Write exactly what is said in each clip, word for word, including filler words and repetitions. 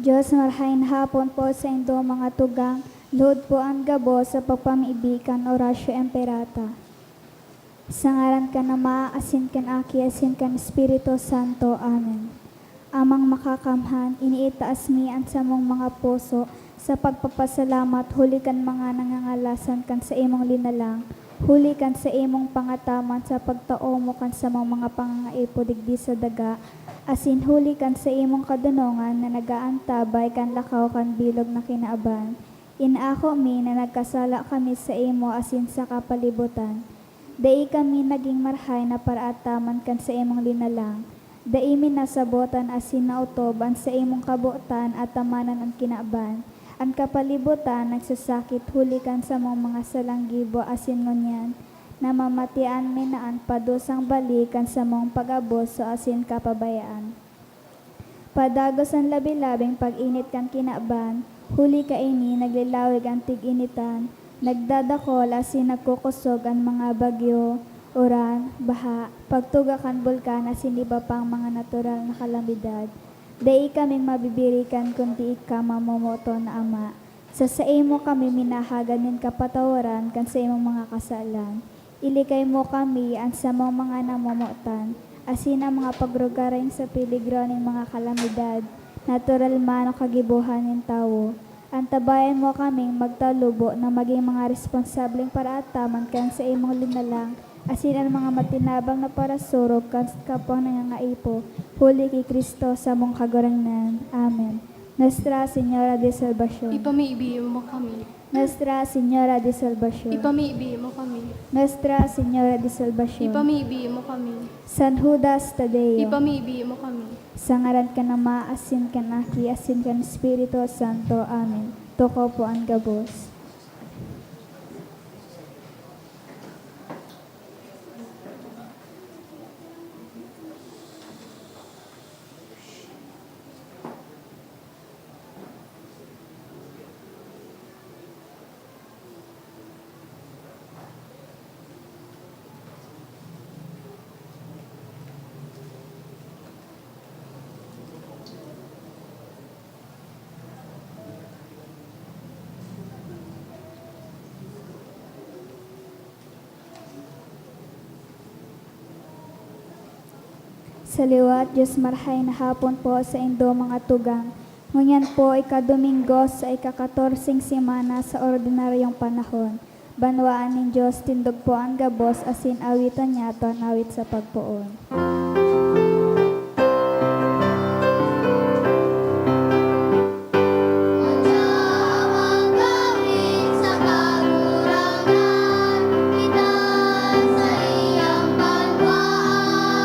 Dios, marahay na hapon po sa indo mga tugang, lugod po an gabos sa pagpamibi kan Oratio Imperata. Sa ngaran kan Ama, asin kan Aki, asin kan Espiritu Santo. Amen. Amang Makakamhan, iniitaas mi an samong mga puso sa pagpapasalamat huli kan mga nangangalasan kan saimong linalang, huli kan saimong pangataman sa pagtao mo kan samong mga pangangaipo digdi sa daga, asin huli kan saimong kadonongan na nag-aantabay kan lakaw kan bilog na kinaban. Inako mi na nagkasala kami saimo asin sa kapalibutan. Dai kami nagin marahay na paraataman kan saimong linalang. Dai mi nasabotan asin naotob an saimong kabotan at tamanan an kinaban. An kapalibutan nagsasakit huli kan samong mga salang gibo asin ngunyan, namamatean mi na an padusang bali kan samong pag-abuso asin kapabayaan. Padagos an labi-labing pag-init kan kinaban, huli kaini naglilawig an tig-initan, nagdadakol asin nagkukosog an mga bagyo, uran, baha, pagtuga kan bulkan asin iba pang mga natural na kalamidad. Dai kaming mabibirikan kundi ika, mamomoton na Ama. Sa saimo kami minahagad nin kapatawaran kan saimong mga kasalan. Ilikay mo kami, an samong mga namomotan, asin an mga pagrugaring sa peligro nin mga kalamidad, natural man o kagibohan nin tawo. Antabayan mo kaming magtalubo na magin mga responsableng paraataman kan saimong linalang, asin an mga matinabang na parasurog kan kapwang nangangaipo, huli ki Cristo, samong Kagurangnan. Amen. Nuestra Señora de Salvacion. Ipamibi mo kami. Nuestra Señora de Salvacion. Ipamibi mo kami. Nuestra Señora de Salvacion. Ipamibi mo kami. San Judas Tadeo. Ipamibi mo kami. Sa ngaran kan Ama, asin kan Aki, asin kan Espiritu Santo. Amen. Tukaw po an gabos. Sa liwat, Dios, marahay na hapon po sa indo mga tugang. Ngunyan po, ika-Domingo sa ika-katorseng semana sa ordinaryong panahon. Banwaan nin Dios, tindog po an gabos asin awiton niyato an awit sa pagpoon. Magkaawang gawin sa Kagurangnan, kita sa iyang banwaan,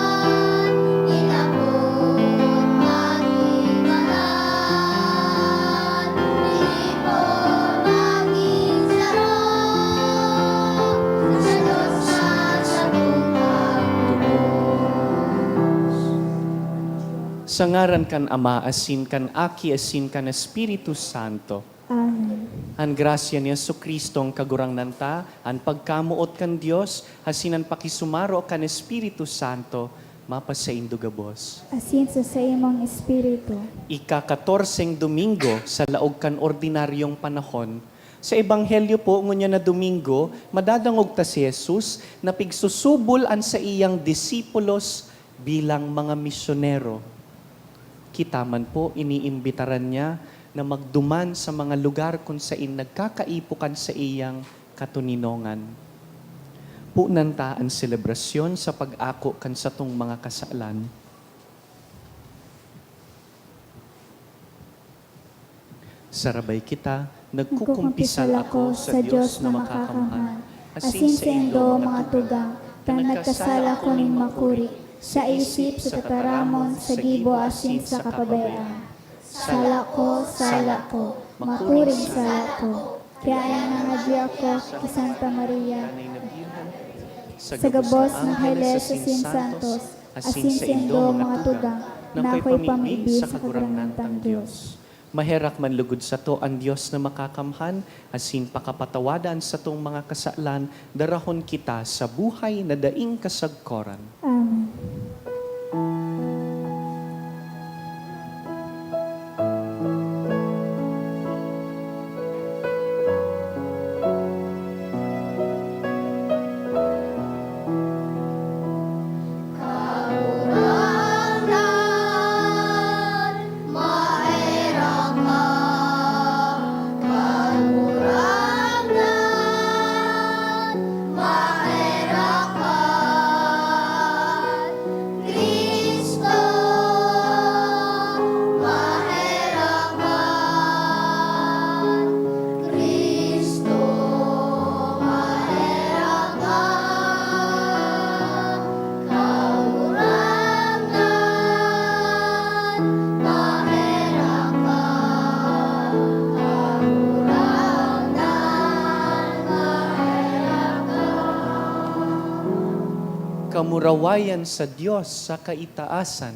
kita pon maging banal, kita pon maging saro, sa Dios na satong pagtubos. Sa ngaran kan Ama, asin kan Aki, asin kan Espiritu Santo. Amen. An grasya ni Jesu-Cristo an Kagurangnan ta, an pagkamoot kan Dios, asin an pakisumaro kan Espiritu Santo, mapasaindo gabos. Asin sa saimong espiritu. Ika-katorseng Domingo sa laog kan ordinaryong panahon. Sa Ebanghelyo po, ngunyan na Domingo, madadangog ta si Jesus na pigsusubol an saiyang disipulos bilang mga misyonero. Kita man po, iniimbitaran niya na magduman sa mga lugar kun saen nagkakaipo kan saiyang katoninongan. Punan ta an selebrasyon sa pag-ako kan satong mga kasalan. Sarabay kita, nagkukumpisal ako sa Dios na makakamhan, asin saindo, mga tugang, ta nagkasala ako nin makuri, sa isip, sa tataramon, sa gibo, asin sa kapabayaan. Sala ko, sala ko, makuring sala ko. Kaya nangadyi ako ki Santa Maria, sa gabos na angeles asin santos, asin saindo, mga tugang, na ako'y pamibi sa Kagurangnan tang Dios. Maherak man lugod sato an Dios na makakamhan, asin pakapatawada an satong mga kasalan, darahon kita sa buhay na daing kasagkoran. Amen. Murawayan sa Dios sa kaitaasan.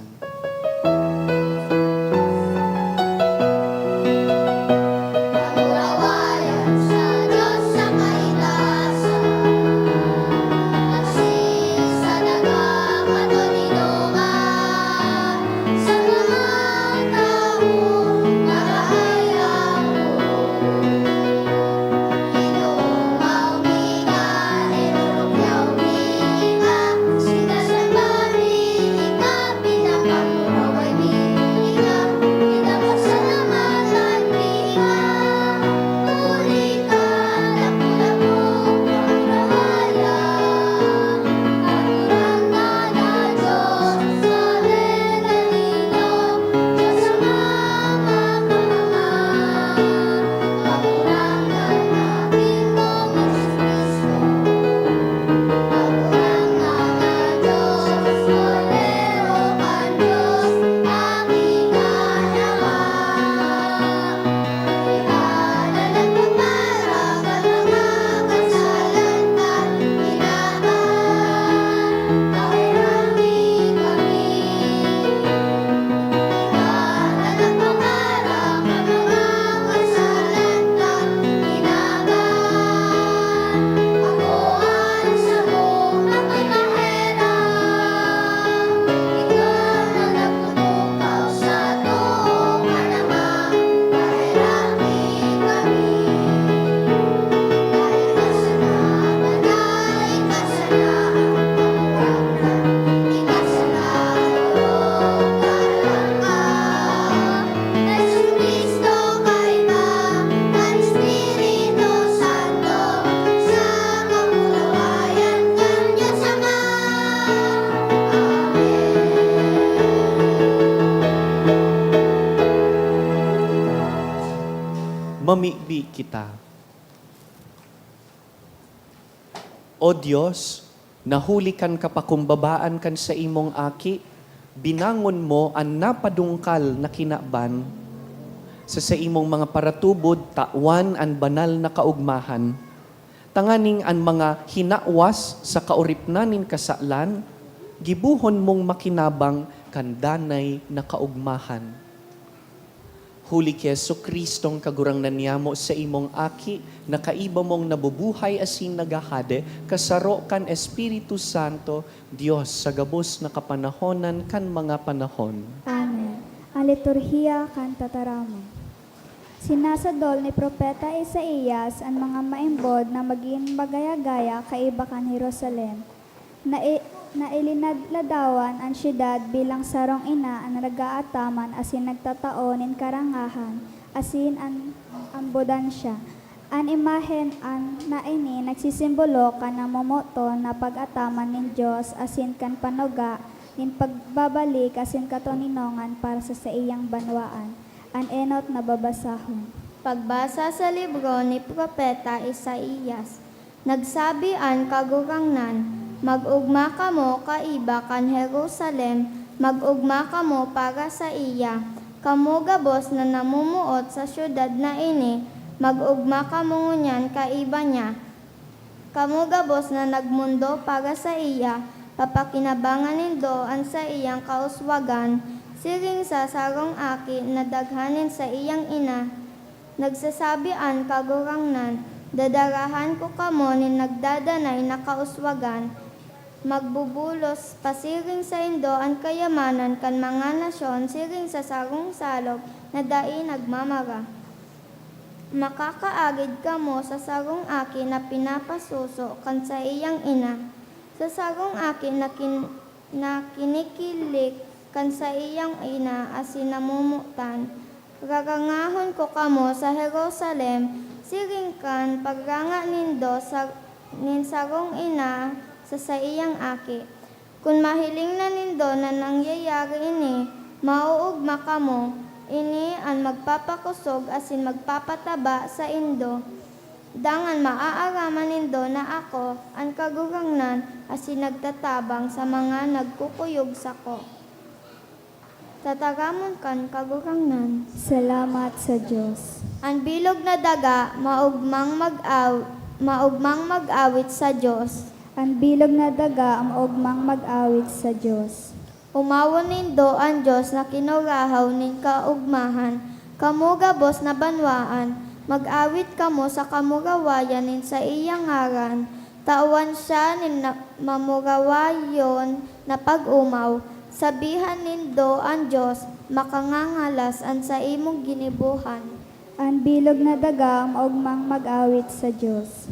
Mamibi kita. O Dios, na huli kan kapakumbabaan kan saimong Aki, binangon mo an napadungkal na kinaban. Sa saimong mga paratubod, tawan an banal na kaogmahan, tanganing an mga hinawas sa kaoripnan nin kasalan, gibohon mong makinabang kan danay na kaogmahan. Huli ki Jesu-Cristong Kagurangnan niyamo, saimong Aki, na kaiba mong nabubuhay asin naghahade, kasaro kan Espiritu Santo, Dios sa gabos na kapanahonan kan mga panahon. Amen. An Liturhiya kan Tataramon. Sinasadol ni Propeta Isaias an mga maimbod na magin magaya-gaya kaiba kan Jerusalem. Nai-, nailinadladawan an syudad bilang sarong ina an nag-aataman asin nagtatao nin karangahan asin an ambodensya. An imahen an na ini nagsisimbolo kan namomoton na pag-ataman nin Dios asin kan panuga nin pagbabalik asin katoninongan para sa saiyang banwaan. An enot na babasahon. Pagbasa sa libro ni Propeta Isaias. Nagsabi an Kagurangnan, "Mag-ogma kamo kaiba kan Jerusalem, mag-ogma kamo para saiya. Kamo gabos na namomoot sa syudad na ini, mag-ogma kamo ngunyan kaiba niya. Kamo gabos na nagmondo para saiya, papakinabangan nindo an saiyang kauswagan, siring sa sarong aki na daghan nin saiyang ina." Nagsasabi an Kagurangnan, "Dadarahan ko kamo nin nagdadanay na kauswagan, magbubulos pasiring saindo an kayamanan kan mga nasyon siring sa sarong salog na dai nagmamara. Makakaagid kamo sa sarong aki na pinapasuso kan saiyang ina, sa sarong aki na kin-, na kinikilik kan saiyang ina asin namomotan. Rarangahon ko kamo sa Jerusalem, siring kan pagranga nindo sa, nin sarong ina sa saiyang aki. Kun mahiling na nindo na nangyayari ini, maoogma kamo. Ini an magpapakosog asin magpapataba saindo. Dangan maaaraman nindo na ako, an Kagurangnan, asin nagtatabang sa mga nagkukuyog sako." Tataramon kan Kagurangnan. Salamat sa Dios. An bilog na daga maogmang mag-aw-, maogmang mag-awit sa Dios. An bilog na daga maogmang mag-awit sa Dios. Omawon nindo an Dios na kinurahaw nin kaogmahan. Kamo gabos na banwaan, mag-awit kamo sa kamurawayan nin saiyang ngaran. Tawan siya nin na-, mamurawayon na pag-omaw. Sabihan nindo an Dios, makangangalas an saimong ginibohan. An bilog na daga maogmang mag-awit sa Dios.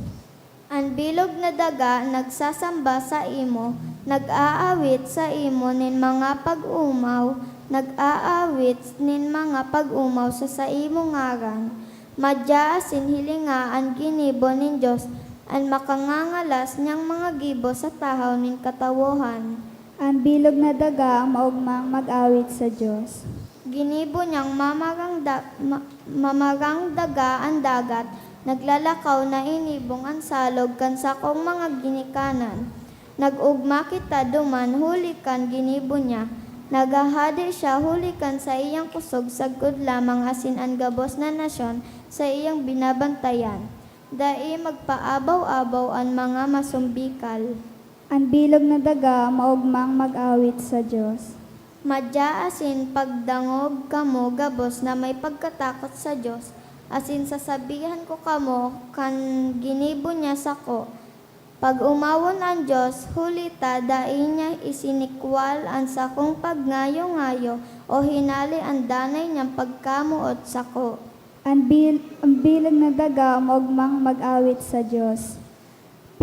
An bilog na daga nagsasamba saimo, nag-aawit saimo nin mga pag-omaw, nag-aawit nin mga pag-omaw sa saimong ngaran. Madya asin hilinga an ginibo nin Dios, an makangangalas niyang mga gibo sa tahaw nin katawohan. An bilog na daga maogmang mag-awit sa Dios. Ginibo niyang mamarang da-, ma-, mamarang daga an dagat, naglalakaw na inibong an salog kan sakong mga ginikanan. Nag-ogma kita duman huli kan ginibo niya. Naghahade siya huli kan saiyang kusog sagkod lamang asin an gabos na nasyon saiyang binabantayan. Dai magpaabaw-abaw an mga masumbikal. An bilog na daga maogmang mag-awit sa Dios. Madya asin pagdangog kamo gabos na may pagkatakot sa Dios, asin sasabihan ko kamo kan ginibo niya sako. Pag-omawon an Dios, huli ta dai niya isinikwal an sakong pagngayo-ngayo o hinale an danay niyang pagkamoot sako. An bil-, an bilog na daga maogmang mag-awit sa Dios.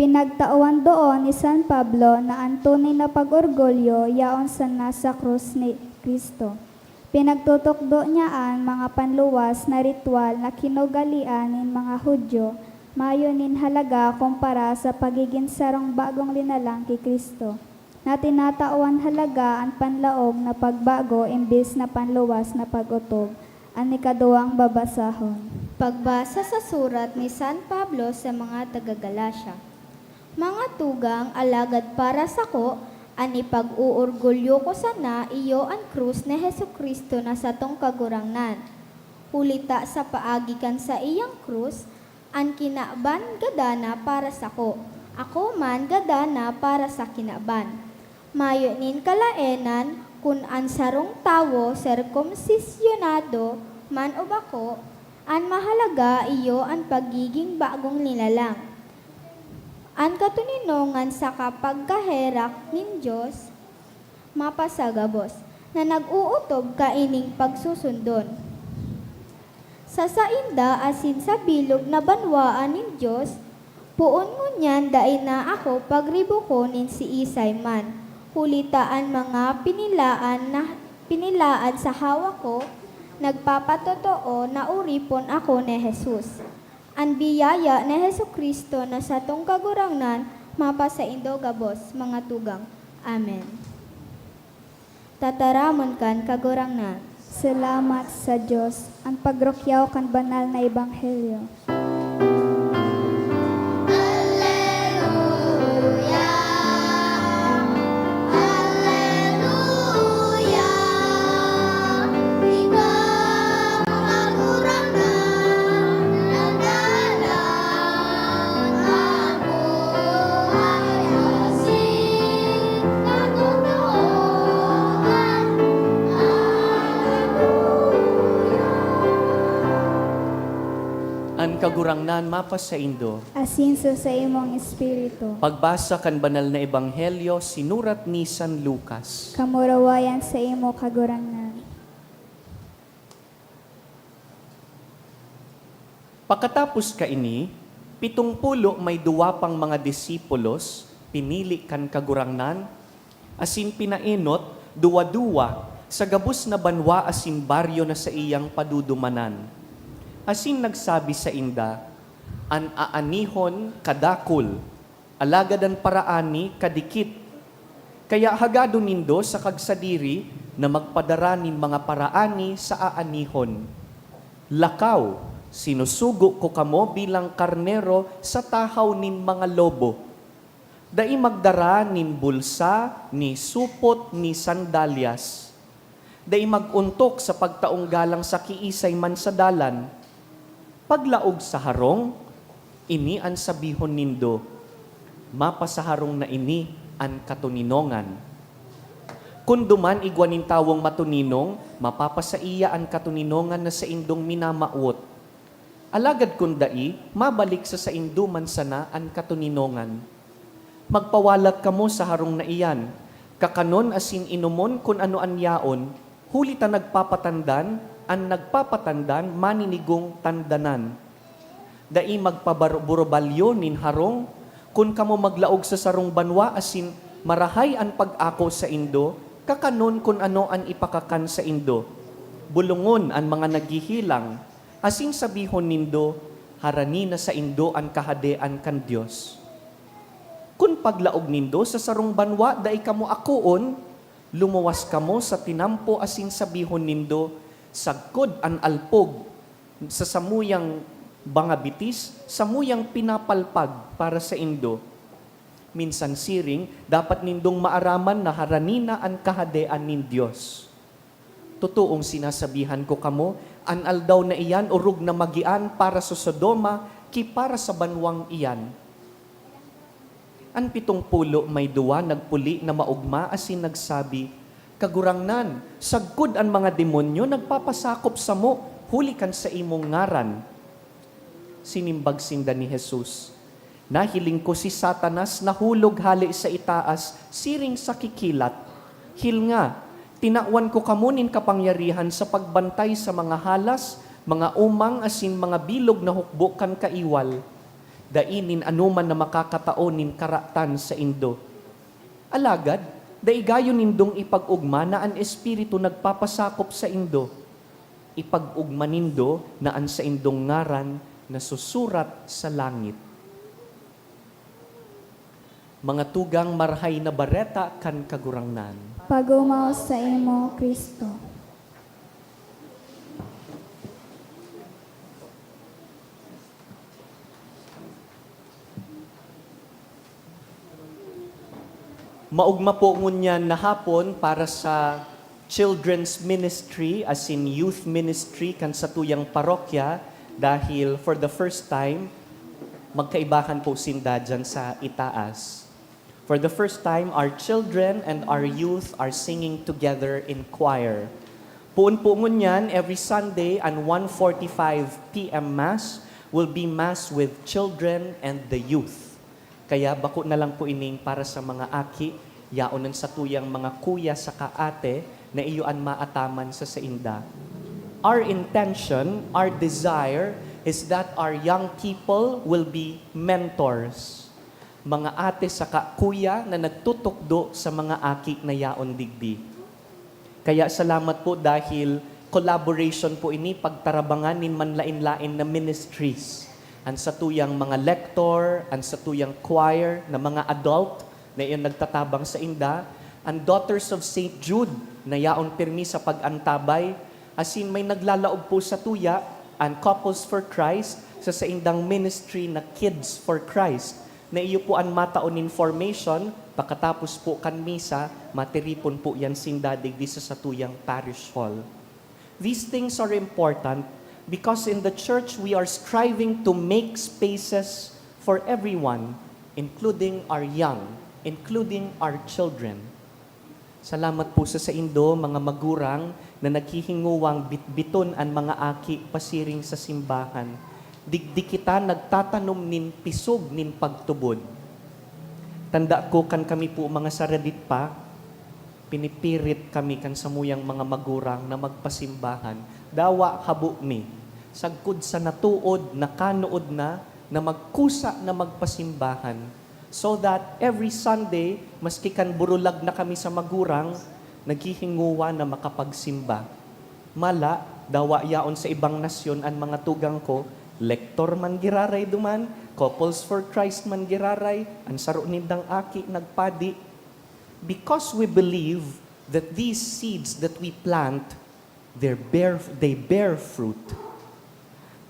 Pinagtawan doon ni San Pablo na an tunay na pag-orgulyo yaon sana sa krus ni Cristo. Pinagtutukdo niya an mga panluwas na ritwal na kinugalean nin mga Judio, mayo nin halaga kumpara sa pagigin sarong bagong linalang ki Cristo, na tinatawan halaga an panlaog na pagbago embes na panluwas na pag-otob. An ikaduwang babasahon. Pagbasa sa surat ni San Pablo sa mga taga-Galacia. Mga tugang, alagad para sako, an ipag-oorgulyo ko sana iyo an krus ni Jesu-Cristo na satong Kagurangnan. Huli ta sa paagi kan saiyang krus, an kinaban gadan na para sako, ako man gadan na para sa kinaban. Mayo nin kalaenan kun an sarong tawo serkomsisyonado man o bako, an mahalaga iyo an pagiging bagong linalang. An katoninongan saka pagkaherak nin Dios mapasagabos, na nag-ootob kaining pagsusundon. Sa sainda asin sa bilog na banwaan nin Dios, poon ngunyan dai na ako pagribokon nin siisay man, huli ta an mga pinilaan na, pinilaan sa hawak ko, nagpapatotoo na oripon ako ni Jesus. An biyaya ni Jesu-Cristo na satong Kagurangnan mapasaindo gabos, mga tugang. Amen. Tataramon kan Kagurangnan. Salamat sa Dios. An pagrukyaw kan banal na ebanghelyo. Alleluia, alleluia. Ikaw, Kagurangnan, naglalang ang buhay asin katotoohan. Alleluia. An Kagurangnan mapasaindo. Asin sa saimong espiritu. Pagbasa kan Banal na Ebanghelyo sinurat ni San Lucas. Kamurawayan saimo, Kagurangnan. Pakatapos kaini, pitong pulo may duwa pang mga disipulos, pinili kan Kagurangnan, asin pinaenot duwa-duwa sa gabos na banwa asin baryo na saiyang padudumanan. Asin nagsabi sainda, "An aanihon kadakul, alagad an paraani kadikit. Kaya hagadon nindo sa kagsadiri na magpadara nin mga paraani sa aanihon. Lakaw, sinusugo ko kamo bilang karnero sa tahaw nin mga lobo. Dai magdara nin bulsa, ni supot, ni sandalyas. Dai mag-ontok sa pagtaong galang sa kiisay man sa dalan. Paglaog sa harong, ini an sabihon nindo, Mapasaharong na ini an katoninongan. Kun duman igwa nin tawong matoninong, mapapasaiya an katoninongan na saindong minamawot. Alagad kun dai, mabalik sa saindo man sana an katoninongan. Magpawalat kamo sa harong na iyan, kakanon asin inomon kun ano an yaon, huli ta nagpapatandan, an nagpapatandan maninigong tandanan. Dai magpabar-, burubalyo nin harong. Kun kamo maglaog sa sarong banwa asin marahay an pag-ako saindo, kakanon kun ano an ipakakan saindo. Bulongon an mga naghihilang, asin sabihon nindo, "Harani na saindo an Kahadean kan Dios." Kun paglaog nindo sa sarong banwa dai kamo akoon, lumuwas kamo sa tinampo asin sabihon nindo, "Sagkod an alpog sa samuyang mga bitis, samuyang pinapalpag para saindo." Minsan siring, dapat nindong maaraman na harani na an Kahadean nin Dios. Totoong sinasabihan ko kamo, an aldaw na iyan orog na magian para sa Sodoma ki para sa banwang iyan. An pitong pulo may duwa nagpuli na maogma asin nagsabi, "Kagurangnan, sagkod an mga demonyo nagpapasakop samo huli kan saimong ngaran." Sinimbag sinda ni Jesus, "Nahiling ko si Satanas nahulog hale sa itaas siring sa kikilat. Hilnga, tinawan ko kamo nin kapangyarihan sa pagbantay sa mga halas, mga umang asin mga bilog na hukbo kan kaiwal. Dai nin anoman na makakatao nin karatan saindo. Alagad, dai gayo nindong ipag-ogma na an Espiritu nagpapasakop saindo. Ipag-ogma nindo na an saindong ngaran nasusurat sa langit." Mga tugang, Marahay na Bareta kan Kagurangnan. Pagomaw saimo, Cristo. Maogma po ngunyan na hapon para sa children's ministry, asin youth ministry kan satuyang parokya, dahil for the first time, magkaibahan po sinda dyan sa itaas. For the first time, our children and our youth are singing together in choir. Poon po ngunyan, every Sunday, an one forty-five P M Mass will be Mass with children and the youth. Kaya bako na lang po ining para sa mga aki, yaon an satuyang mga kuya saka ate na iyo an maataman sa sainda. Our intention, our desire is that our young people will be mentors. Mga ate saka kuya na nagtutukdo sa mga aki na yaon digdi. Kaya salamat po dahil collaboration po ini, pagtarabangan nin manlaen-laen na ministries. An satuyang mga lector, an satuyang choir na mga adult na iyan nagtatabang sainda, an Daughters of Saint Jude na yaon pirmi sa pag-antabay, asin may naglalaog po satuya, an Couples for Christ, sa saindang ministry na Kids for Christ, na iyo po an matao nin formation, pakatapos po kan misa, matiripon po yan sinda digdi sa satuyang parish hall. These things are important because in the church we are striving to make spaces for everyone, including our young, including our children. Salamat po sa saindo, mga magurang, na naghihingowang bitbiton an mga aki pasiring sa simbahan. Digdi kita nagtatanom nin pisog nin pagtubod. Tanda ko kan kami po mga saradit pa, pinipirit kami kan samuyang mga magurang na magpasimbahan. Dawa habo mi, sagkod sa natuod, nakanood na, na magkusa na magpasimbahan. So that every Sunday, maski kan burulag na kami sa magurang, naghihingowa na makapagsimba. Mala, dawa yaon sa ibang nasyon an mga tugang ko, lector man giraray duman, Couples for Christ man giraray, an saro nindang aki nagpadi. Because we believe that these seeds that we plant, they bear, they bear fruit.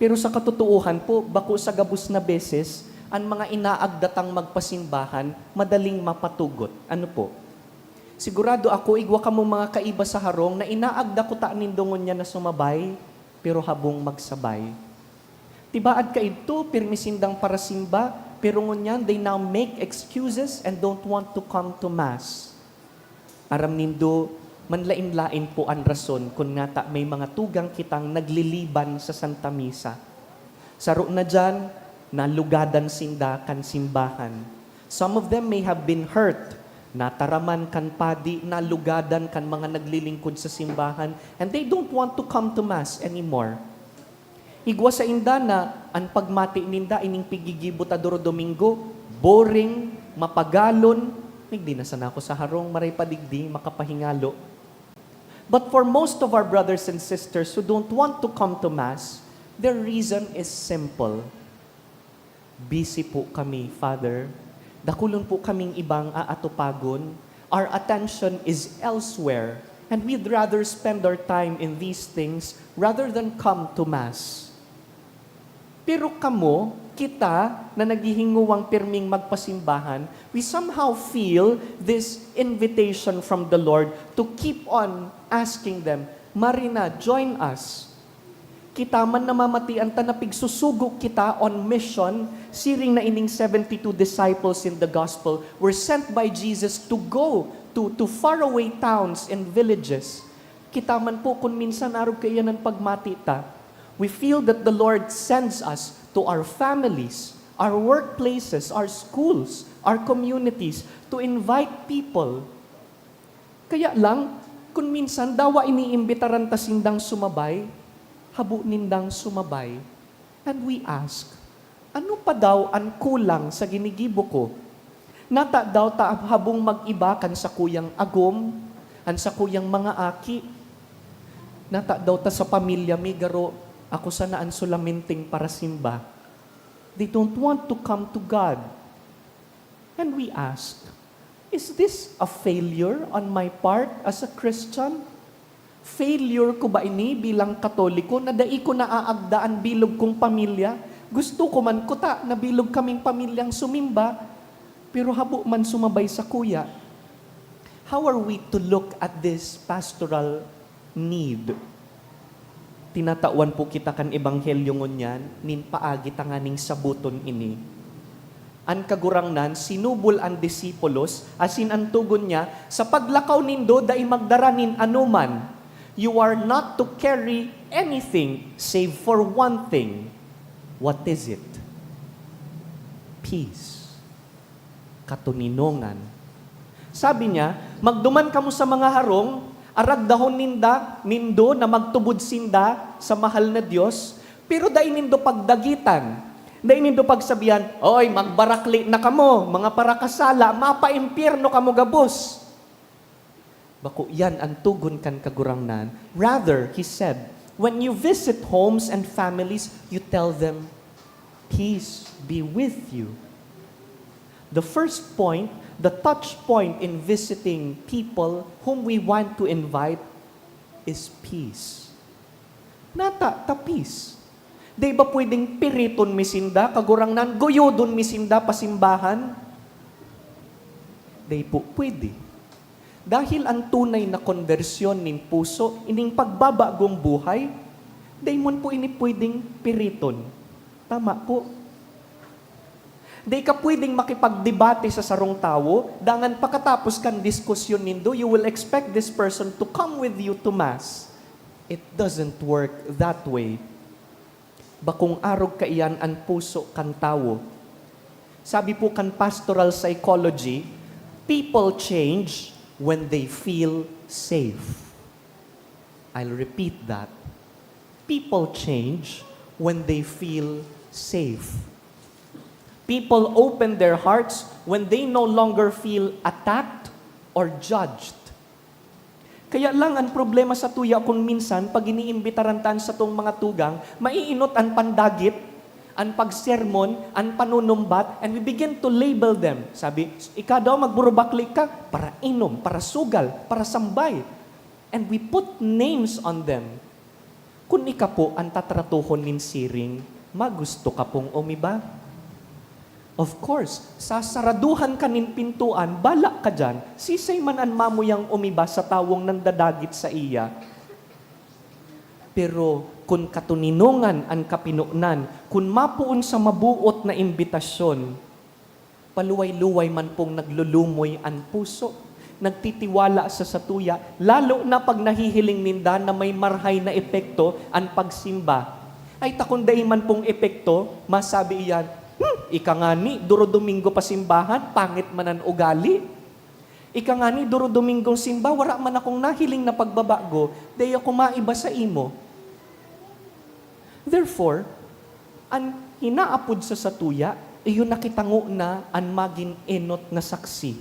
Pero sa katotoohan po, bako sa gabos na beses, an mga inaagda tang magpasimbahan, madaling mapatugot. Ano po? Sigurado ako, igwa kamo mga kaiba sa harong na inaagda kuta nindo ngunyan na sumabay, pero habong magsabay. Tibaad kaidto, pirmi sindang parasimba, Pero ngunyan, they now make excuses and don't want to come to Mass. Aram nindo, manlaen-laen po an rason kun ngata may mga tugang kitang nagliliban sa Santa Misa. Saro na diyan, nalugadan sinda kan simbahan. Some of them may have been hurt, nataraman kan padi, nalugadan kan mga naglilingkod sa simbahan, and they don't want to come to Mass anymore. Igwa sainda na an pagmati ninda ining pigigibo ta doro Domingo, boring, mapagalon, "Digdi na sana ako sa harong, maray pa digdi, makapahingalo." But for most of our brothers and sisters who don't want to come to Mass, their reason is simple. "Busy po kami, Father. Dakulon po kaming ibang aatupagon. Our attention is elsewhere, and we'd rather spend our time in these things rather than come to Mass." Pero kamo, kita na naghihingowang pirming magpasimbahan, we somehow feel this invitation from the Lord to keep on asking them, "Marina, join us." Kita man namamatian ta na pigsusugo kita on mission, siring na ining seventy-two disciples in the gospel were sent by Jesus to go to, to faraway towns and villages. Kita man po kun minsan arog kaiyan an pagmati ta. We feel that the Lord sends us to our families, our workplaces, our schools, our communities, to invite people. Kaya lang, kun minsan dawa iniimbitaran ta sindang sumabay, habo nindang sumabay. And we ask, "Ano pa daw an kulang sa ginigibo ko? Nata daw ta habong mag-iba kan sakuyang agom, an sakuyang mga aki? Nata daw ta sa pamilya mi, garo ako sana an solamenteng parasimba?" They don't want to come to God. And we ask, "Is this a failure on my part as a Christian? Failure ko ba ini bilang Katoliko na dai ko naaagda an bilog kong pamilya? Gusto ko man kuta na bilog kaming pamilyang sumimba, pero habo man sumabay sakuya." How are we to look at this pastoral need? Tinatawan po kita kan ebanghelyo ngunyan nin paagi tanganing saboton ini. An Kagurangnan sinubol an disipulos, asin an togon niya, "Sa paglakaw nindo, dai magdara nin anoman. You are not to carry anything save for one thing." What is it? Peace. Katoninongan. Sabi niya, "Magduman kamo sa mga harong, aragdahon ninda, nindo na magtubod sinda sa mahal na Dios, pero dai nindo pagdagitan. Dai nindo pagsabihan, 'Oy, magbarakli na kamo, mga parakasala, mapaimpyerno kamo gabos.'" Bako iyan an togon kan Kagurangnan. Rather, he said, "When you visit homes and families, you tell them, 'Peace be with you.'" The first point, the touch point in visiting people whom we want to invite is peace. Nata ta peace. Di ba pwedeng piriton mi sinda, Kagurangnan, guyodon mi sinda pa simbahan? Di po pwede. Dahil an tunay na konbersyon nin puso, ining pagbabagong buhay, dai man po ini pwedeng piriton. Tama po? Di ka pwedeng makipagdebate sa sarong tawo, dangan pakatapos kan diskusyon nindo, you will expect this person to come with you to Mass. It doesn't work that way. Bakong arog kaiyan an puso kan tawo. Sabi po kan pastoral psychology, "People change when they feel safe." I'll repeat that. People change when they feel safe. People open their hearts when they no longer feel attacked or judged. Kaya lang, an problema satuya kun minsan, pag iniimbitaran ta an satong mga tugang, maiinot an pandagit, an pagsermon, an panunumbat, and we begin to label them. Sabi, "Ika daw, magburubakli ka, parainom, parasugal, parasambay." And we put names on them. Kun ika po an tatratohon nin siring, magusto ka pong umiba? Of course, sasaraduhan ka nin pintuan, bala ka diyan, sisay man an mamuyang umiba sa tawong nandadagit saiya. Pero kun katoninongan an kapinonan, kun mapoon sa maboot na imbitasyon, Paluway-luway man pong naglulumoy an puso, nagtitiwala sa satuya, lalo na pag nahihiling ninda na may marhay na epekto an pagsimba. Ay, ta kun dai man pong epekto, masabi iyan, "Hmm, ika ngani, duro-domingo pa simbahan, pangit man an ugali. Ika ngani, duro-domingong simba, wara man akong nahiling na pagbabago, dai ako maiba sa imo." Therefore, an hinaapod sa satuya, iyo na kitang ngona an magin enot na saksi.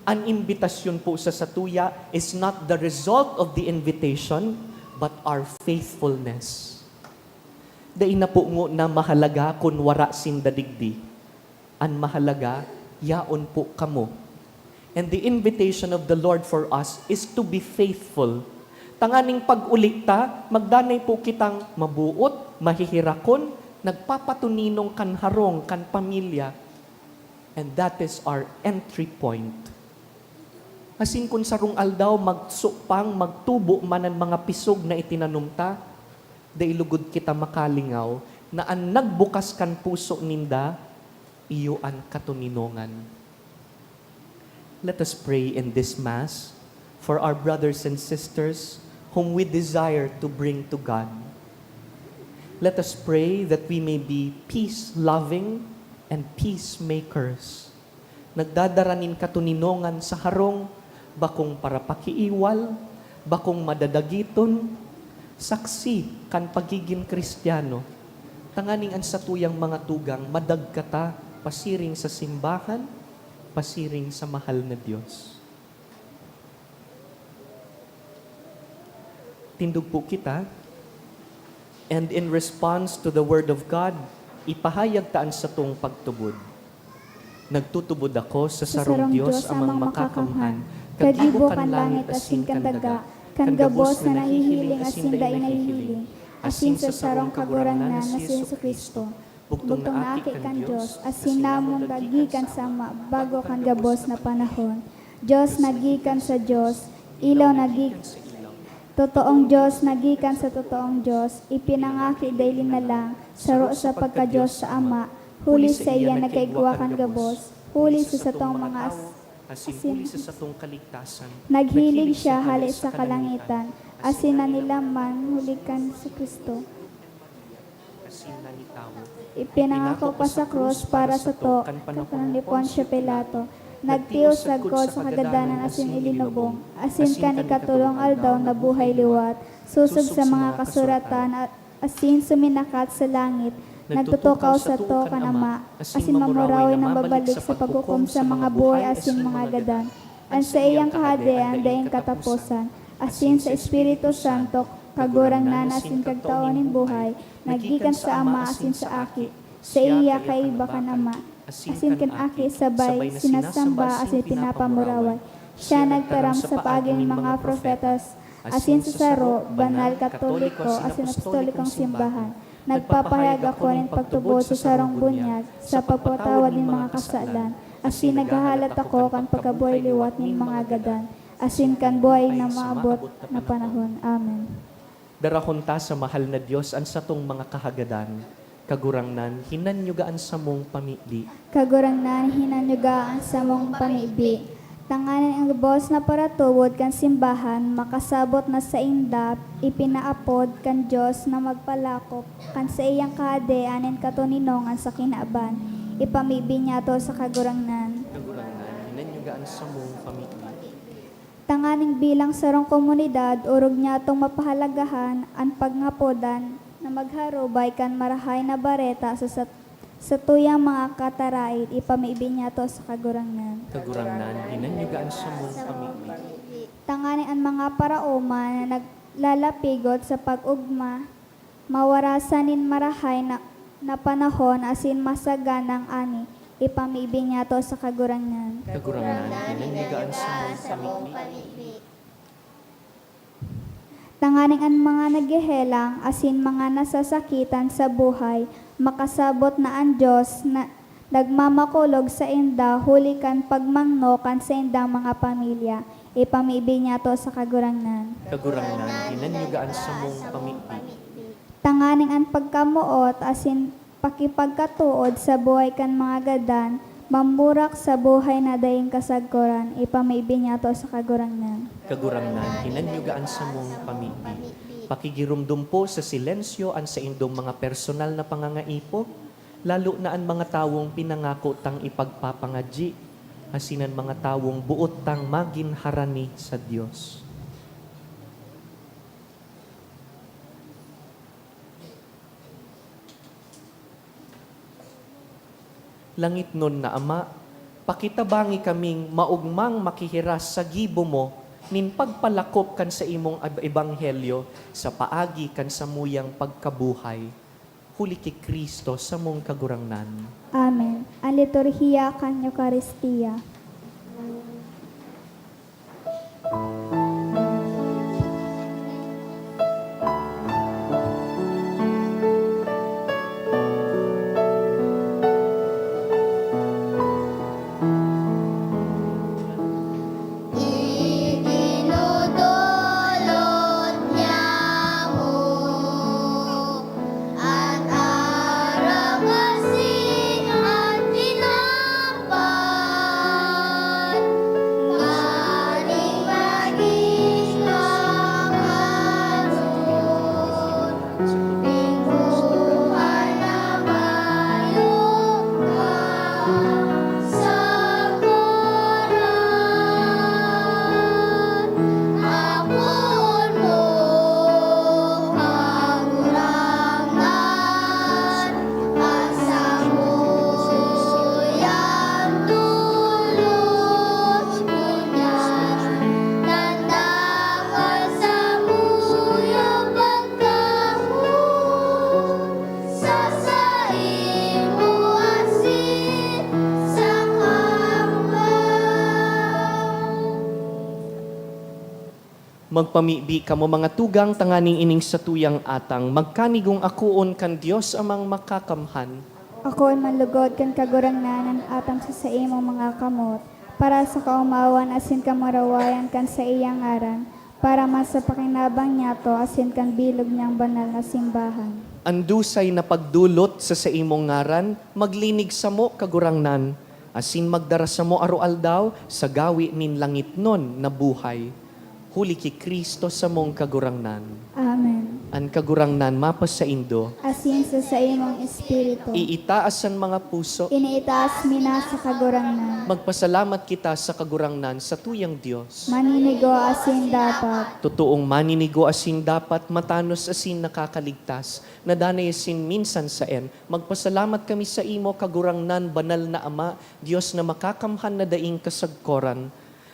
An imbitasyon po sa satuya is not the result of the invitation, but our faithfulness. Dai na po ngona mahalaga kun wara sinda digdi. An mahalaga, yaon po kamo. And the invitation of the Lord for us is to be faithful. Tanganing pag-uli ta, magdanay po kitang mabuot, mahihirakon, nagpapatuninong kan harong, kan pamilya. And that is our entry point. Asin kun sarong aldaw, magsupang, magtubo man an mga pisog na itinanom ta, dai lugod kita makalingaw na an nagbukas kan puso ninda, iyo an katoninongan. Let us pray in this Mass for our brothers and sisters whom we desire to bring to God. Let us pray that we may be peace-loving and peacemakers. Nagdadara nin katoninongan sa harong, bakong parapakiiwal, bakong madadagiton, saksi kan pagigin Kristiyano, tanganing an satuyang mga tugang madagkata pasiring sa simbahan, pasiring sa mahal na Dios. Tindog po kita. And in response to the Word of God, ipahayag ta an satong pagtubod. Nagtutubod ako sa sarong Dios, Amang Makakamhan, kagibo kan langit asin kan daga, kan gabos na nahihiling asin dai nahihiling, asin sa sarong Kagurangnan na si Jesu-Cristo, bugtong na Aki kan Dios, asin namon na gikan sa Ama bago kan gabos na panahon. Dios na gikan sa Dios, ilaw na gikan sa ilaw. Totoong Dios na gikan sa totoong Dios, ipinangaki dai linalang, saro sa pagka-Dios sa Ama, huli saiya nagkaigwa kan gabos, huli sa satong mga as-, asin huli sa satong kaligtasan. Naghilig siya hale sa kalangitan, asin nanilaman huli kan si Cristo. Ipinangako pa sa krus para sato kan panahon ni Poncio Pilato. Nagtios sagkod sa kagadanan asin ilinubong, asin kan ikatolong aldaw nabuhay liwat, sosog sa mga kasuratan, a-, asin suminakat sa langit, nagtutukaw sato kan Ama, asin mamurawi na mabalik sa paghukom sa mga buhay asin mga gadan. An saiyang kahadean daing kataposan, asin sa Espiritu Santo, Kagurangnan asin Kagtao nin buhay, na gikan sa Ama asin sa Aki. Saiya kaiba kan Ama, asin kan Aki sabay sinasamba asin pinapamuraway. Siya nagtaram sa paagi nin mga propetas, asin sa saro, banal, katoliko, asin apostolikong simbahan. Nagpapahayag ako nin pagtubod sa sarong bunyag, sa pagpatawad nin mga kasalan, asin naghahalat ako kan pagkabuhay liwat nin mga gadan, asin kan buhay na maabot na panahon. Amen. Darahon ta sa mahal na Dios an satong mga kahagadan. Kagurangnan, hinanyuga an samong pamibi. Kagurangnan, hinanyuga an samong pamibi. Tanganing an gabos na paratubod kan simbahan makasabot na sainda, ipinaapod kan Dios na magpalakop kan saiyang kahadean nin katoninongan sa kinaban. Ipamibi niyato sa Kagurangnan. Kagurangnan, hinanyuga an samong pamibi. Tanganing bilang sarong komunidad, orog niyatong mapahalagahan an pagngapod na magharubay kan Marahay na Bareta sa sat-, satuyang mga kataraid, ipamibi niyato sa Kagurangnan. Kagurangnan, hinanyuga an samong pamibi. Tanganing an mga paraoma na naglalapigot sa pag-ogma, mawarasan nin marahay na, na panahon asin masaganang ani, ipamibi niyato sa Kagurangnan. Kagurangnan, hinanyuga an samong pamibi. Tanganing an mga naghehelang asin mga nasasakitan sa buhay, makasabot na an Dios na nagmamakulog sainda huli kan pagmangno kan saindang mga pamilya, ipamibi niyato sa Kagurangnan. Kagurangnan, hinanyuga an samong pamibi. Tanganing an pagkamoot asin pakipagkatood sa buhay kan mga gadan Mamburak sa buhay na daing kasagkoran, ipamibi niyato sa Kagurangnan. Kagurangnan, hinanyuga an samong pamibi. Pakigiromdom po sa silensyo an saindong mga personal na pangangaipo, lalo na an mga tawong pinangako tang ipagpapangadyi, asin an mga tawong boot tang magin harani sa Dios. Langitnon na Ama, pakitabangi kaming maogmang makihiras sa gibo mo nin pagpalakop kan saimong ab-, ebanghelyo sa paagi kan samuyang pagkabuhay, huli ki Cristo samong Kagurangnan. Amen. An liturhiya kan Eukaristia. Itinutulod niya mo an aram asin an tinapay, nganing magin makanod nin buhay na mayo ka sa karan. Apoon mo, Kagurangnan, an samuyang tolos ngunyan, tanda kan samuyang pagkamoot sa saimo asin sa Ama. Magpamibi kamo, mga tugang, tanganing ining satuyang atang magkanigong akoon kan Dios Amang Makakamhan. Akoon man lugod kan Kagurangnan an atang sa saimong mga kamot, para sa kaomawan asin kamurawayan kan saiyang ngaran, para man sa pakinabang niyato asin kan bilog niyang banal na simbahan. An dusay na pagdolot sa saimong ngaran, maglinig samo, Kagurangnan, asin magdara samo aroaldaw sa gawi nin langitnon na buhay. Huli ki Cristo samong Kagurangnan. Amen. An Kagurangnan mapasaindo. Asin sa saimong espiritu. Iitaas an mga puso. Iniitaas mi na sa Kagurangnan. Magpasalamat kita sa Kagurangnan, satuyang Dios. Maninigo asin dapat. Totoong maninigo asin dapat, matanos asin nakakaligtas, na danay asin minsan saen. Magpasalamat kami saimo, Kagurangnan, banal na Ama, Dios na makakamhan na daing kasagkoran.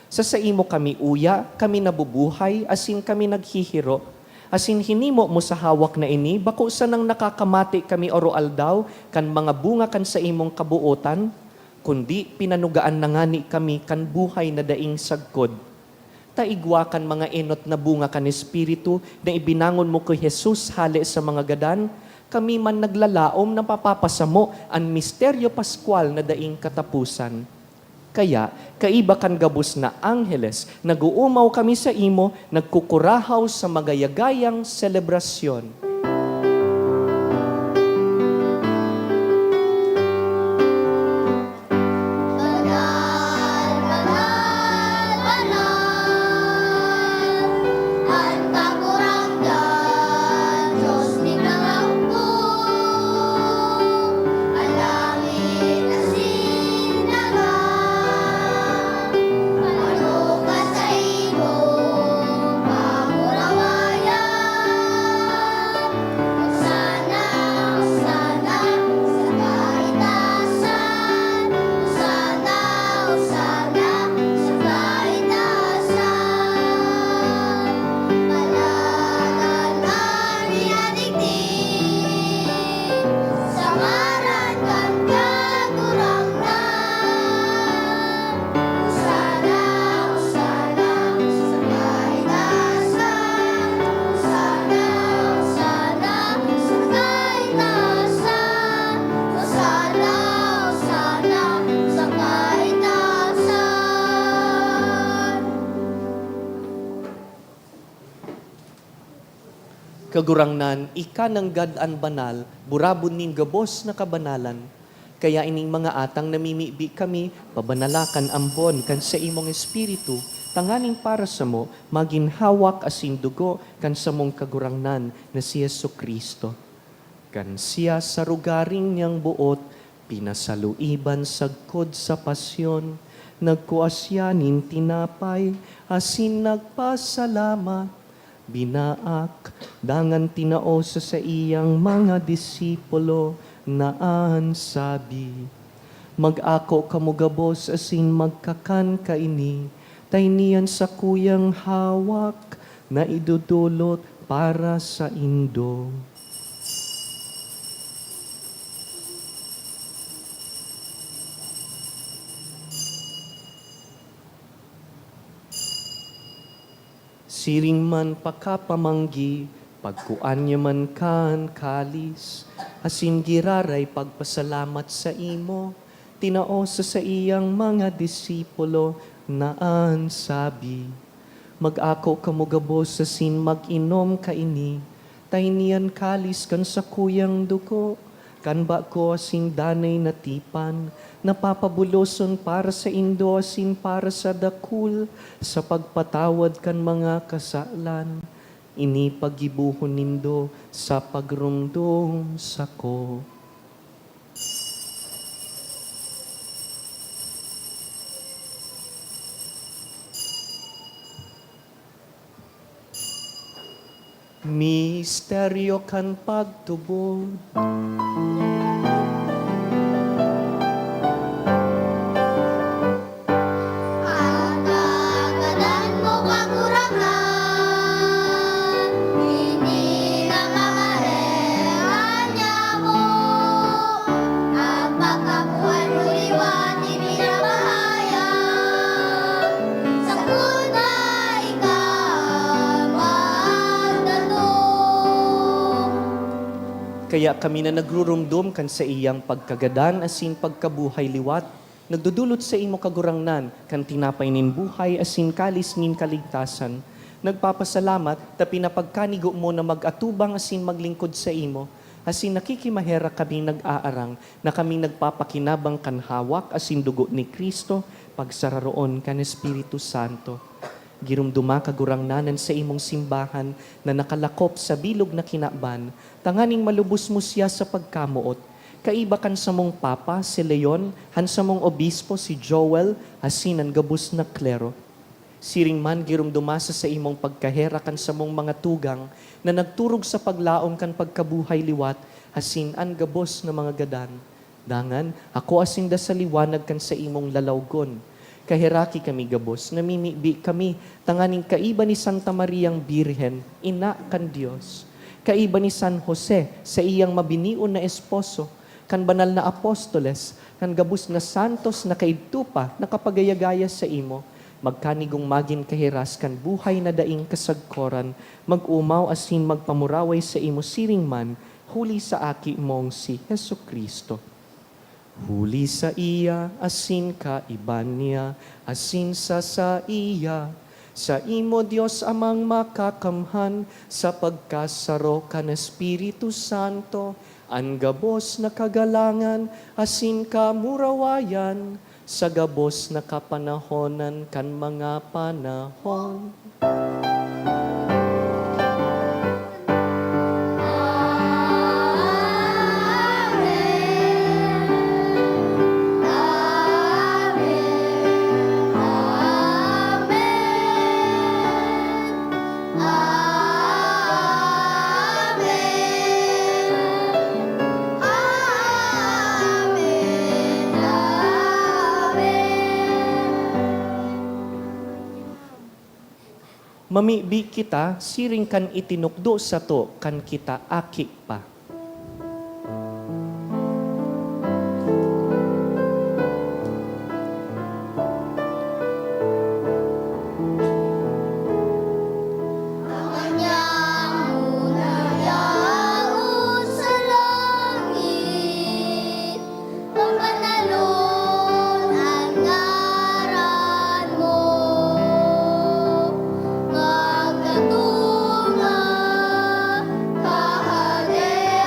Sa saimo kami uya, kami nabubuhay, asin kami naghihiro. Asin hinimo mo sa hawak na ini, bako sanang nakakamate kami aroaldaw kan mga bunga kan saimong kabootan, kundi pinanugaan na ngani kami kan buhay na daing sagkod. Ta igwa kan mga enot na bunga kan Espiritu na ibinangon mo ki Jesus hale sa mga gadan, kami man naglalaom na mapapasamo an misteryo paskwal na daing kataposan. Kaya, kaiba kan gabos na angheles, nag-oomaw kami saimo, nagkukurahaw sa magayagayang selebrasyon. Banal, banal, banal, an Kagurangnan, Dios nin mga hukbo. An langit asin daga, ano pa saimong pamurawayan? Hosana, Hosana sa kaitasan. Hosana, Hosana sa kaitasan. Banal an minadigdi sa ngaran kan Kagurangnan. Hosana, Hosana sa kaitasan. Hosana, Hosana sa kaitasan. Hosana, Hosana sa kaitasan. Kagurangnan, ika nanggad an banal, burabod nin gabos na kabanalan. Kaya ining mga atang namimibi kami, pabanala kan ambon kan saimong Espiritu, tanganing para samo magin hawak asin dugo kan samong Kagurangnan na si Jesu-Cristo. Kan siya sa rogaring niyang boot pinasaluiban sagkod sa pasyon, nagkua siya nin tinapay asin nagpasalamat, binaak, dangan tinao sa saiyang mga disipulo na an sabi, "Mag-ako kamo gabos asin magkakan kaini, ta ini an sakuyang hawak na idodolot para saindo." Siring man pakapamanggi, pagkuan niya man kan kalis, asin giraray pagpasalamat saimo, tinao sa saiyang mga disipulo na an sabi, "Mag-ako kamo gabos asin mag-inom kaini, ta ini an kalis kan sakuyang dugo, kan bago asin danay na tipan, na papabuloson para saindo asin para sa dakul sa pagpatawad kan mga kasalan. Ini paggibohon nindo sa pagromdom sako." Misteryo kan pagtubod. An kagadan mo, Kagurangnan, ini na mga heran niya mo. An pagkabuhay mo liwat, ibinabahayag, sagkod na ika magdatong. Kaya kami na nagruromdom kan saiyang pagkagadan asin pagkabuhay liwat, nagdodolot saimo, Kagurangnan, kan tinapay nin buhay asin kalis nin kaligtasan. Nagpapasalamat ta pinapagkanigo mo na mag-atubang asin maglingkod saimo, asin nakikimaherak kaming nag-aarang na kaming nagpapakinabang kan hawak asin dugo ni Cristo, pagsararoon kan Espiritu Santo. Giromdoma, Kagurangnan, an saimong simbahan na nakalakop sa bilog na kinaban, tanganing malubos mo siya sa pagkamoot, kaiba kan samong Papa, si Leon, an samong Obispo, si Joel, asin an gabos na klero. Siring man, giromdoma sa saimong pagkaherak an samong mga tugang na nagturog sa paglaom kan pagkabuhay liwat asin an gabos na mga gadan. Dangan, akoa sinda sa liwanag kan saimong lalawgon. Kaheraki kami gabos, namimibi kami tanganing kaiba ni Santa Mariang Birhen, Ina kan Dios, kaiba ni San Jose, saiyang mabinion na esposo, kan banal na apostoles, kan gabos na santos na kaidto pa nakapagaya-gaya saimo, magkanigong magin kahiras kan buhay na daing kasagkoran, mag-omaw asin magpamuraway saimo siring man, huli sa Aki mong si Jesu-Cristo. Huli saiya, asin kaiba niya, asin sa saiya, saimo, Dios Amang Makakamhan, sa pagkasaro kan Espiritu Santo, an gabos na kagalangan asin kamurawayan, sa gabos na kapanahonan kan mga panahon. Mamibi kita siring kan itinukdo sato kan kita aki pa. Pabanalon an ngaran mo. Magkatunga, Kahadean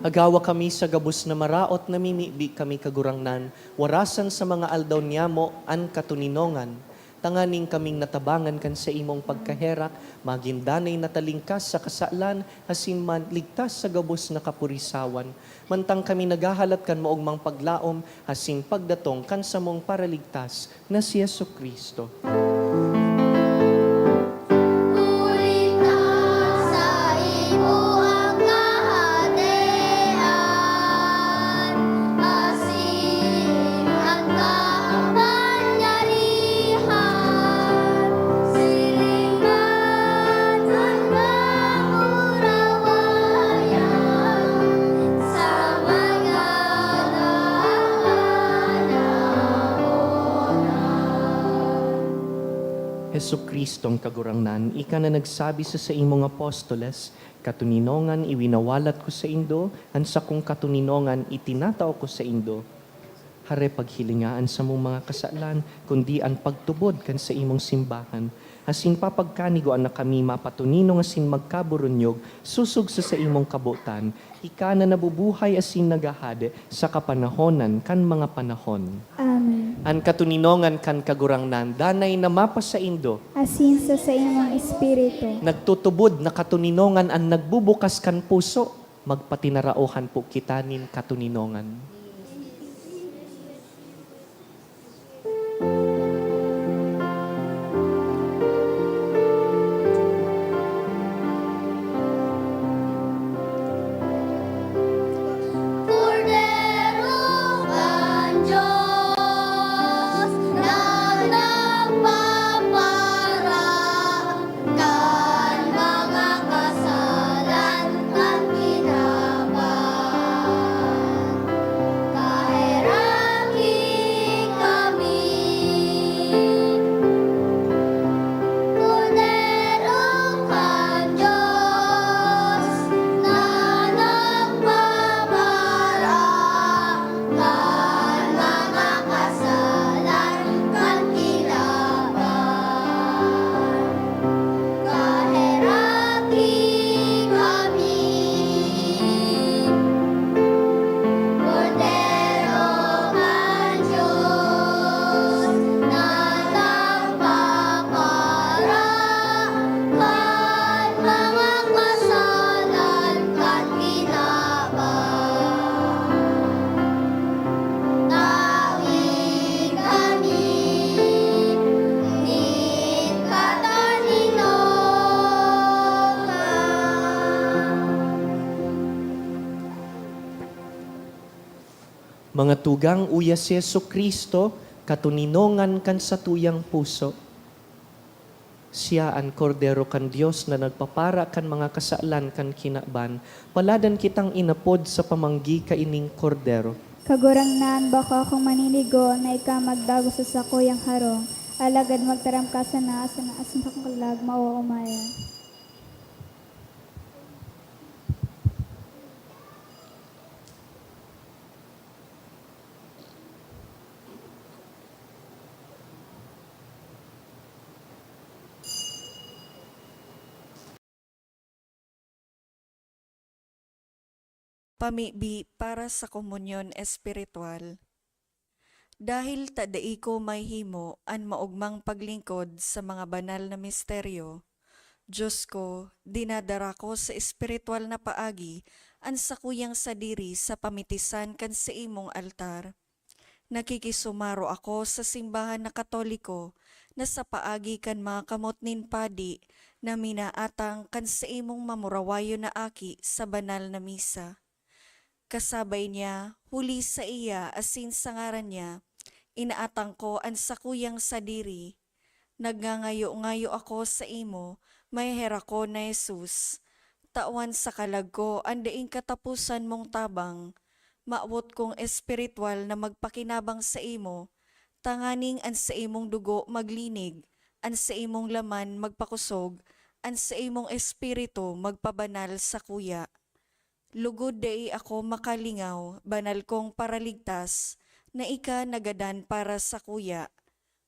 Agawa kami sa gabos na maraot, namimibi kami, Kagurangnan, warasan sa mga aldaw niyamo an katoninongan, tanganing kaming natabangan kan saimong pagkaherak, magin danay na talingkas sa kasalan, asin man ligtas sa gabos na kapurisawan, mantang kami naghahalat kan maogmang paglaom asin pagdatong kan samong Paraligtas na si Jesu-Cristo. Huli ta sa imo ang kahadean, asin an kapangyarihan, siring man an kamurawayan, sa mga Jesu-Cristong Kagurangnan, ika na nagsabi sa saimong apostoles, "Katoninongan iwinawalat ko saindo, an sakong katoninongan itinatao ko saindo." Hare paghilinga an samong mga kasalan, kundi an pagtubod kan saimong simbahan. Asin papagkanigoan na kami mapatoninong asin magkaburunyog sosog sa saimong kabotan, ika na nabubuhay asin naghahade sa kapanahonan kan mga panahon. Amen. An katoninongan kan Kagurangnan danay na mapasaindo. Asin sa saimong espiritu. Nagtutubod na katoninongan an nagbubukas kan puso. Magpatinaraohan po kita nin katoninongan. Kordero kan Dios na nagpapara kan mga kasalan kan kinaban, kaheraki kami. Kordero kan Dios na nagpapara kan mga kasalan kan kinaban, kaheraki kami. Kordero kan Dios na nagpapara kan mga kasalan kan kinaban, tawi kami nin katoninongan. Mga tugang, uya si Jesu-Cristo, katoninongan kan satuyang puso. Siya an Kordero kan Dios na nagpapara kan mga kasalan kan kinaban. Paladan kitang inapod sa pamanggi kaining Kordero. Kagurangnan, bako akong maninigo na ika magdagos sa sakuyang harong, alagad magtaram ka sana, sana asin sa akong kalag maoomaya. Pamibi para sa komunyon espiritual. Dahil ta dai ko mahimo an maogmang paglingkod sa mga banal na misteryo, Diyos ko, dinadara ko sa espiritual na paagi an sakuyang sadiri sa pamitisan kan saimong altar. Nakikisumaro ako sa simbahan na Katoliko na sa paagi kan mga kamot nin padi na minaatang kan saimong mamurawayon na aki sa banal na misa. Kasabay niya, huli saiya asin sa ngaran niya, inaatang ko an sakuyang sadiri. Nagngangayo-ngayo ako saimo, maheherakon na Jesus. Tawan sa kalag ko an daing kataposan mong tabang. Mawot kong espiritual na magpakinabang saimo, tanganing an saimong dugo maglinig, an saimong laman magpakosog, an saimong espiritu magpabanal sakuya. Lugod dai ako makalingaw, banal kong Paraligtas, na ika nagadan para sakuya.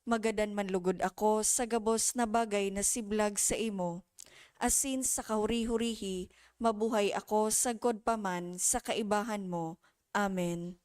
Magadan man lugod ako sa gabos na bagay na siblag saimo, asin sa kahuri-hurihi, mabuhay ako sagkod pa man sa kaibahan mo. Amen.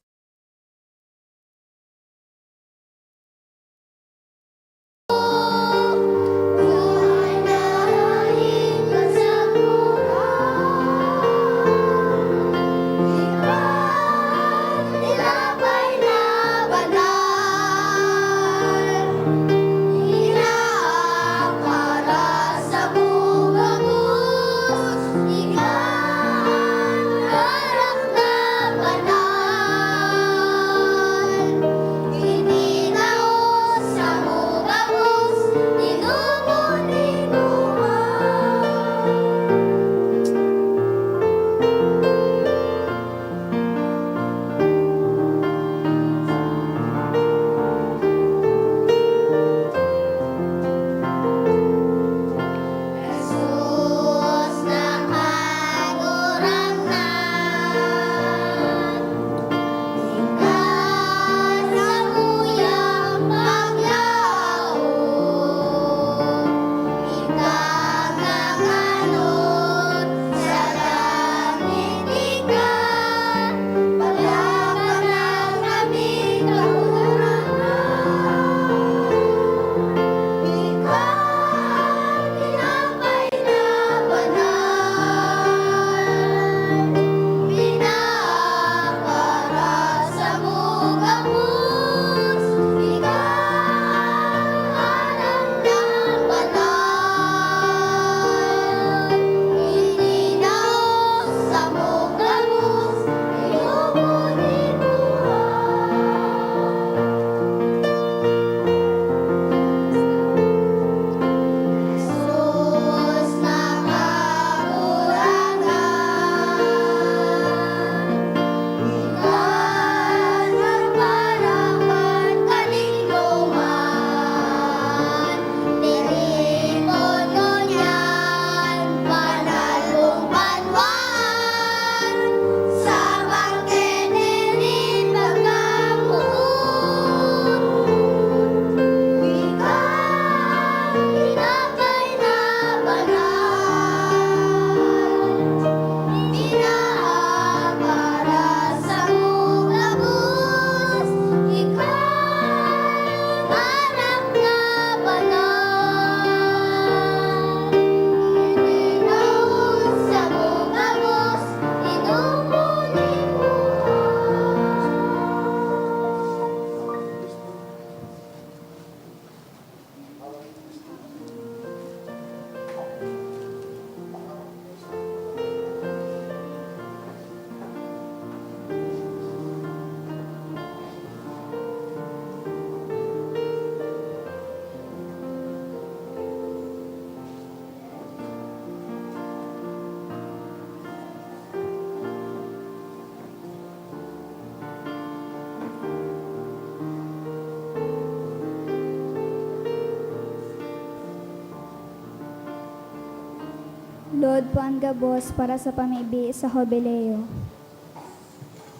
Lord, puan gabos para sa pamibi sa Jubileo.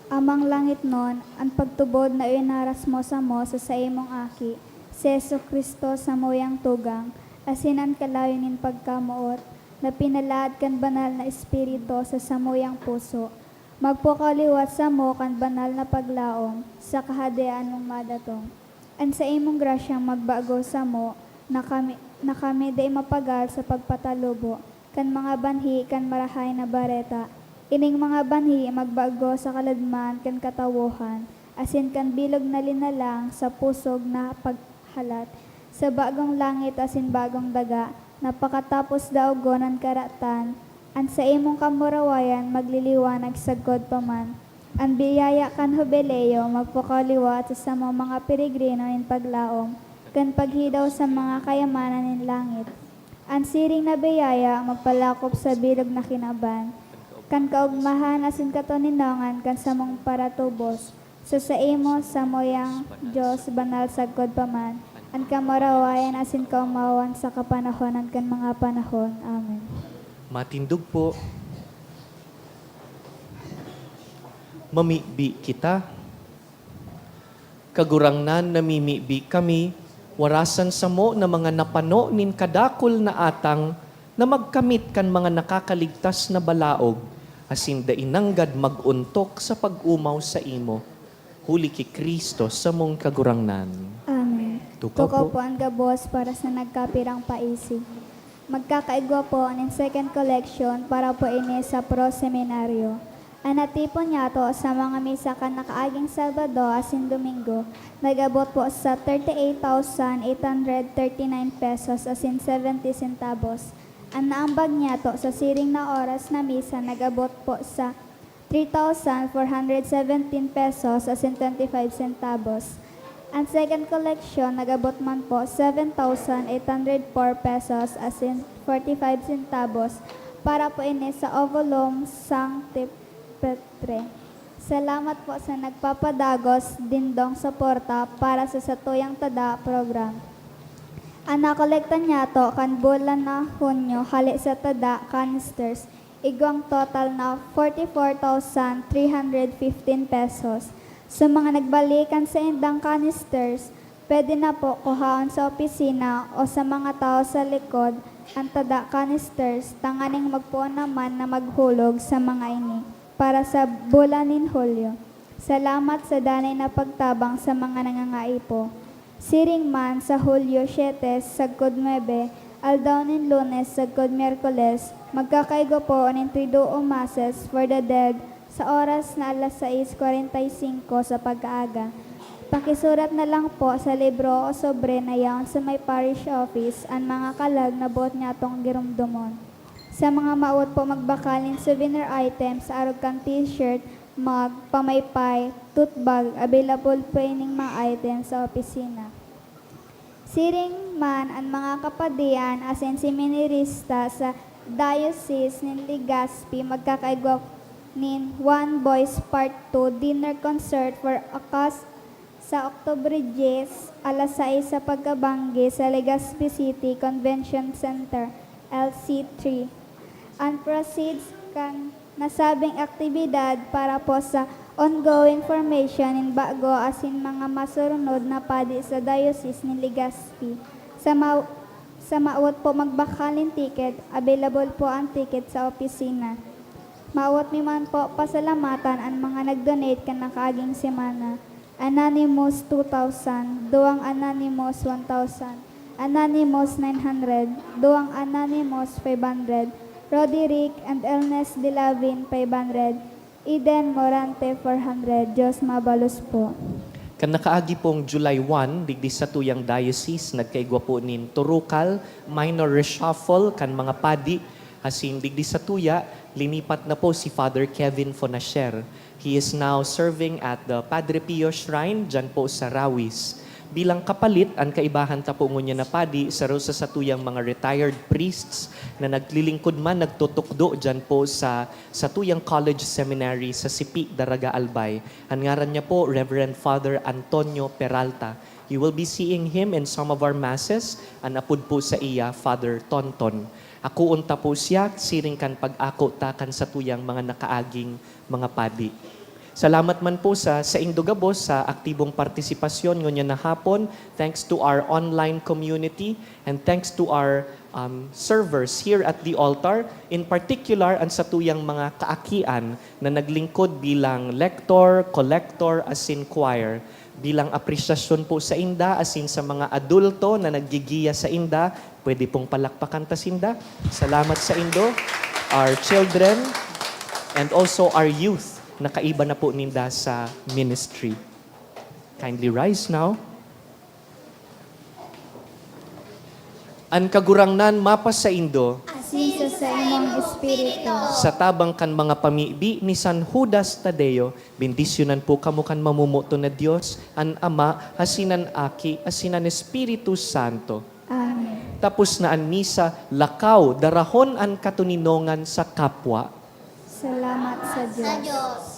Amang langitnon, an pagtubod na inaras mo samo sa saimong Aki, si Jesu-Cristo, samuyang tugang, asin an kalayo nin pagkamoot na pinalaad kan Banal na Espiritu sa samuyang puso, magpukaw liwat samo kan banal na paglaom sa Kahadean mong madatong. An saimong grasyang magbago samo na kami, na kami dai mapagal sa pagpatalubo kan mga banhi kan Marahay na Bareta. Ining mga banhi magbago sa kaladman kan katawohan, asin kan bilog na linalang sa pusog na paghalat, sa bagong langit asin bagong daga, na pakatapos daogon an karatan, an saimong kamurawayan magliliwanag sagkod pa man. An biyaya kan Jubileo magpukaw liwat sa samong mga peregrino nin paglaom kan paghidaw sa mga kayamanan nin langit. An siring na biyaya magpalakop sa bilog na kinaban kan kaogmahan asin katoninongan kan samong paratubos. Sa saimo, samuyang Dios, banal sagkod pa man, an kamurawayan asin kaomawan sa kapanahonan kan mga panahon. Amen. Matindog po. Mamibi kita. Kagurangnan, namimibi kami, warasan samo na mga napano nin kadakul na atang na magkamit kan mga nakakaligtas na balaog, asin dai nanggad mag-ontok sa pag-omaw saimo, huli ki Cristo samong Kagurangnan. Amen. Tukaw Tukaw po. po ang gabos para sa nagkapirang paisi. Magkakaigwa po nin second collection para po ini sa Pro Seminario. An natipon niyato sa mga misa kan nakaaging Sabado asin Domingo, nag-abot po sa thirty-eight thousand eight hundred thirty-nine pesos asin seventy centavos. An naambag niyato sa siring na oras na misa nag-abot po sa three thousand four hundred seventeen pesos asin twenty-five centavos. An second collection nag-abot man po seven thousand eight hundred four pesos asin forty-five centavos para po ini sa Ovulum Sancti Petre. Salamat po sa nagpapadagos dindong suporta para sa Satuyang Tada program. An nakolekta niyato kan bulan na Hunyo hale sa tada canisters, igwang total na forty-four thousand three hundred fifteen pesos. Sa mga nagbalik an saindang canisters, pwede na po kuhaon sa opisina o sa mga tao sa likod an tada canisters tanganing magpoon naman na maghulog sa mga ini para sa bulan nin Hulyo. Salamat sa danay na pagtabang sa mga nangangaipo. Siring man sa Hulyo siete sagkod nuebe, aldaw nin Lunes sagkod Miyerkules, magkakaigwa po nin Triduum Masses for the Dead sa oras na alas sais kwarenta y singko sa pagkaaga. Pakisurat na lang po sa libro o sobre na yaon sa may parish office an mga kalag na boot nyatong giromdomon. Sa mga mawot po magbakal nin souvenir items sa arog kan t-shirt, mug, pamaypay, tote bag, available po ining mga items sa opisina. Siring man an mga kapadian asin seminarista sa Diocese nin Legazpi magkakaigwa nin One Voice Part two Dinner Concert for Occas sa Oktubre dyes, alas sais sa pagkabanggi sa Legazpi City Convention Center, L C three. An proceeds kan nasabing aktibidad para po sa ongoing formation nin bago asin mga masurunod na padi sa Diocese nin Legazpi. Sa ma-, sa mawot po magbakal nin ticket, available po an ticket sa opisina. Mawot mi man po pasalamatan an mga nag-donate kan nakaaging semana. Anonymous, two thousand, duwang Anonymous, one thousand, Anonymous, nine hundred, duwang Anonymous, five hundred, Roderick and Ernest Dilavin, five hundred, Eden Morante, four hundred. Diyos mabalos po. Kan nakaagi pong July one, digdi satuyang diocese, nagkaigwa po nin turukal, minor reshuffle kan mga padi, asin digdi satuya, linipat na po si Father Kevin Fonasher. He is now serving at the Padre Pio Shrine, dyan po sa Rawis. Bilang kapalit, an kaibahan ta po ngunyan na padi, saro sa satuyang mga retired priests na naglilingkod man, nagtutukdo dyan po sa satuyang college seminary sa Sipi, Daraga, Albay. An ngaran niya po, Reverend Father Antonio Peralta. You will be seeing him in some of our masses. An apod po saiya, Father Tonton. Akoon ta po siya, siring kan pag-ako ta kan satuyang mga nakaaging mga padi. Salamat man po sa saindo gabos sa aktibong partisipasyon ngunyan na hapon. Thanks to our online community and thanks to our, um, servers here at the altar. In particular, an satuyang mga kaakian na naglingkod bilang lector, collector, asin choir. Bilang apresyasyon po sainda asin sa mga adulto na naggigiya sainda, pwede pong palakpakan ta sinda. Salamat saindo, our children, and also our youth na kaiba na po ninda sa ministry. Kindly rise now. An Kagurangnan mapasaindo. Asin sa saimong espiritu. Sa tabang kan mga pamibi ni San Judas Tadeo, bendisyonan po kamo kan mamomoton na Dios, an Ama, asin an Aki, asin an Espiritu Santo. Amen. Tapos na an misa, lakaw, darahon an katoninongan sa kapwa. Salamat sa Dios.